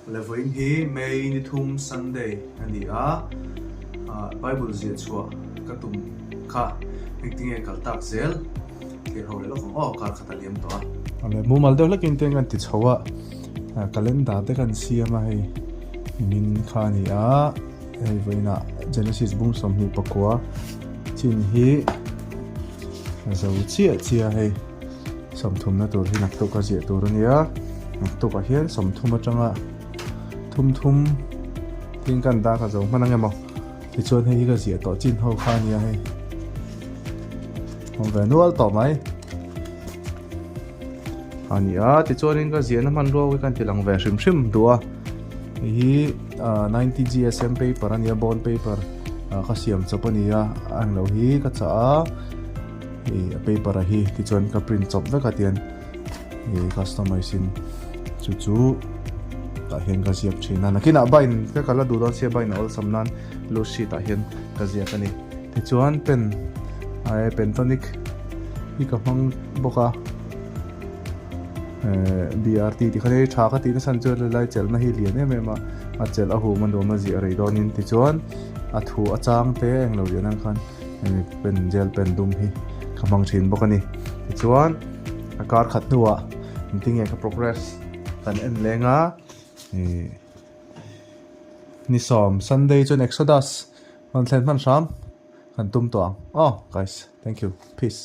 Levawiin hi May ni thum Sunday a ni a, Bible ziah chhuah ka tum kha engtinge kal tak zel thlir ho leh lawk ang aw, kar khat a liam tawh a. Awle mumal deuh hlekin te kan ti chho a, calendar te kan siam a hei nimin kha a ni a, hei vawiinah Genesis bung 29 chin hi a zo chiah chiah a hei. Sawmthumna tur hi naktuk a ziah tur a nia, naktukah hian sawmthum atanga thum thum tin kan dah ka zo hman ang emaw tichuan hei hi ka ziah tawh chin ho kha a nia hei awm ve nual tawh mai a ni a tichuanin ka ziahna hmanrua hi ka ti lang ve hrim hrim duh a hei hi 90 gsm paper a nia bond paper ka siam chawp a ni a a englo hi ka chah a. Hei a paper a hi tichuan ka print chawp vek a tian hei customize in chu chu tah hian ka ziak thin a nakinah bind ka kal a duh dawn sia bind a awlsam nan loose sheet ah hian ka ziak a ni tichuan pen eh pentonic hi ka hmang bawk a eh BRT tih kha hei tha ka tih nasa chu helai chelhna hi lian em em a a chelh a hum a nuam a ziah rei dawnin tichuan a thu a chang te englo lian ang khan. Hemi pen gel pen dum hi ka hmang thin bawk a ni. Tichuan a kar khat hnuah engtin nge ka progress kan en leng a ih ni sawm Sunday chuan Exodus rawn thlen hman hram kan tum tawh ang aw guys thank you peace.